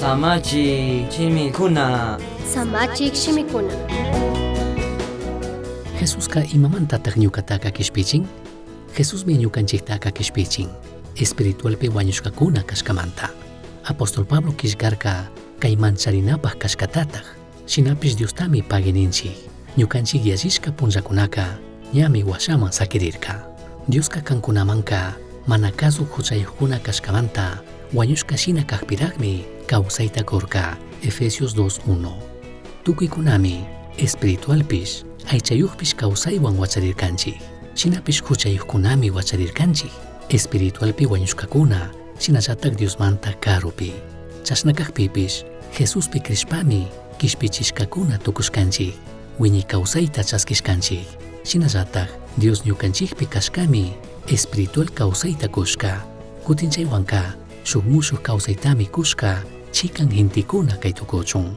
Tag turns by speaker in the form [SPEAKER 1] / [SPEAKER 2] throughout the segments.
[SPEAKER 1] Samachik shimikuna.
[SPEAKER 2] Samachik shimikuna.
[SPEAKER 3] Jesusca imamantataj ñucataca quishpichin? Jesusmi ñucanchijtaca quishpichin, espiritualpi huañushcacuna cashcamanta. Apóstol Pablo quillcarca cai mancharinapaj cashcatataj, shinapish Diostami pagui ninchij. Ñucanchij yallishca punllacunaca ñami huashaman saquirirca. Diosca cancunamanca mana cazuj juchayujcuna cashcamanta huañushca shina cajpirajmi causaita curca. Efesios 2.1. Tucuicunami espiritualpish, aichayujpish causaihuan huacharircanchij. Shinapish juchayujcunami huacharircanchij. Espiritualpi huañushcacuna, shinallataj Diosmanta carupi. Chashna cajpipish, Jesuspi crishpami quishpichishcacuna tucushcanchij. Huiñai causaita chasquishcanchij. Shinallataj Dios ñucanchijpi cashcami espiritual causaita cushca. Cutin chaihuanca shuj mushuj causaitami cushca chican gentecuna cai tucuchun.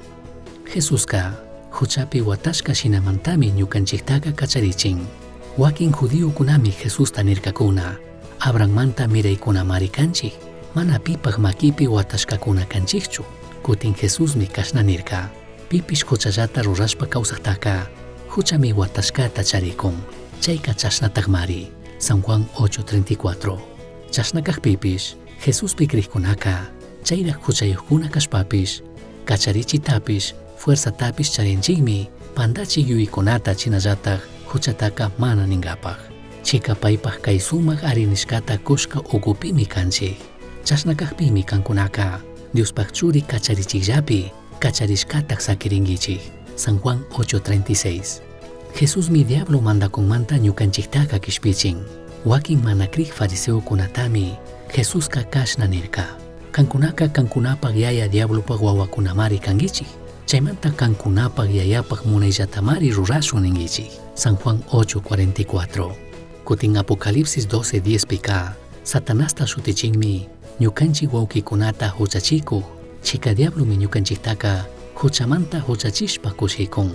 [SPEAKER 3] Jesusca juchapi huatashca shinamantami ñucanchijtaca cacharichin. Huaquin judiocunami Jesusta nircacuna, Abrahammanta miraicunamari canchij, mana pipaj maquipi huatashcacuna canchijchu. Cutin Jesusmi cashna nirca, Pipish juchallata rurashpa causajtaca, juchami huatashcata charicun. Chaica chashnatajmari. San Juan 8:34. Chashna cajpipish, Jesuspi crijcunaca, chairaj juchayujcuna cashpapish, cacharichitapish, fuerzatapish charinchijmi pandachij yuyaicunata shinallataj juchataca mana ningapaj. Chica paipaj cai sumaj ari nishcata cushca ucupimi canchij. Chashna cajpimi cancunaca Diospaj Churi cacharichijllapi cacharishcataj saquiringuichij. San Juan 8:36. Jesusmi diablo mandacunmanta ñucanchijtaca quishpichin. Huaquin mana crij fariseocunatami Jesusca cashna nirca, Cancunaca cancunapaj yaya diablopaj huahuacunamari canguichij. Chaimanta cancunapaj yayapaj munaillatamari rurashun ninguichij. San Juan 8:44. Cutin Apocalipsis 12:10 pica, Satanasta shutichinmi ñucanchij huauquicunata juchachicuj, chica diablomi ñucanchijtaca juchamanta juchachishpa cushicun.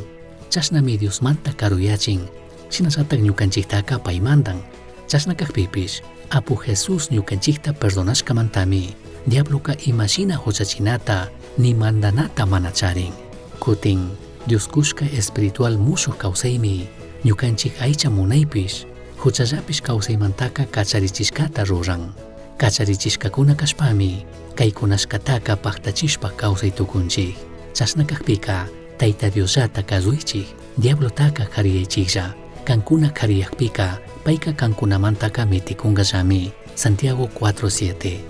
[SPEAKER 3] Chashnami Diosmanta caruyachin, shinallataj ñucanchijtaca pai mandan. Chashna cajpipish, Apu Jesús ñucanchijta perdonashcamantami diabloca ima shina juchachinata ni mandanata mana charin. Cutin, Dios cushca espiritual mushuj causaimi ñucanchij aicha munaipish, juchallapish causaimantaca cacharichishcata ruran. Cacharichishcacuna cashpami, caicunashcataca pajtachishpa causai tucunchij. Chashna cajpica, Taita Diosllata cazuichij, diablotaca jariyaichijlla. Cancuna jariyajpica, paica cancunamantaca miticungallami. Santiago 4:7.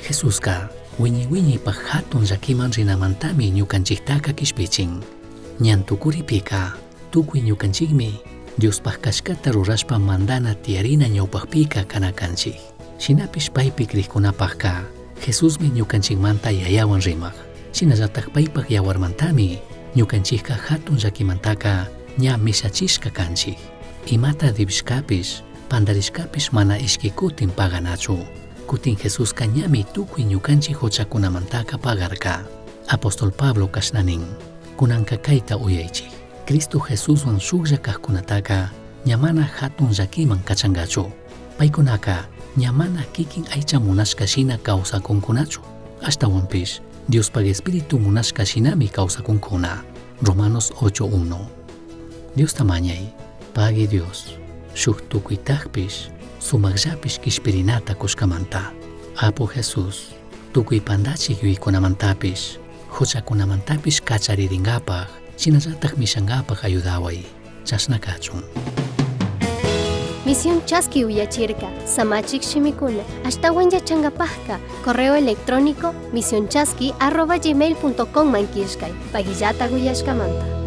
[SPEAKER 3] Jesusca, huiñai huiñaipaj jatun llaquiman rinamantami ñucanchijtaca quishpichin. Ñan tucuripica, tucui ñucanchijmi Diospaj cashcata rurashpa mandana tiyarina ñaupajpica cana canchij. Shinapish paipi crijcunapajca, Jesusmi ñucanchijmanta yayahuan rimaj. Shinallataj paipaj yahuarmantami ñucanchijca jatun llaquimantaca ña mishachishca canchij. Imata dibishcapish, pandarishcapish mana ishqui cutin paganachu. Cutin Jesusca ñami tucui ñucanchij juchacunamantaca pagarca. Apóstol Pablo cashna nin, Cunanca caita uyaichij. Cristo Jesushuan shujlla cajcunataca ña mana jatun llaquiman cachangachu. Paicunaca ña mana quiquin aicha munashca shina causacuncunachu. Ashtahuanpish Diospaj Espíritu munashca shinami causacuncuna. Romanos 8:1. Diosta mañai, pagui Dios, shuj tucuitajpish, sumajllapish quishpirinata cushcamanta. Apu Jesús, tucui pandachij yuyaicunamantapish, juchacunamantapish cachariringapaj, shinallataj mishangapaj ayudahuai. Chashna cachun.
[SPEAKER 2] Misión Chaski uyachirca, samachik shimikuna, ashtahuan yachangapajka, correo electrónico misionchaski@gmail.com man killkay, paguillata uyashkamanta.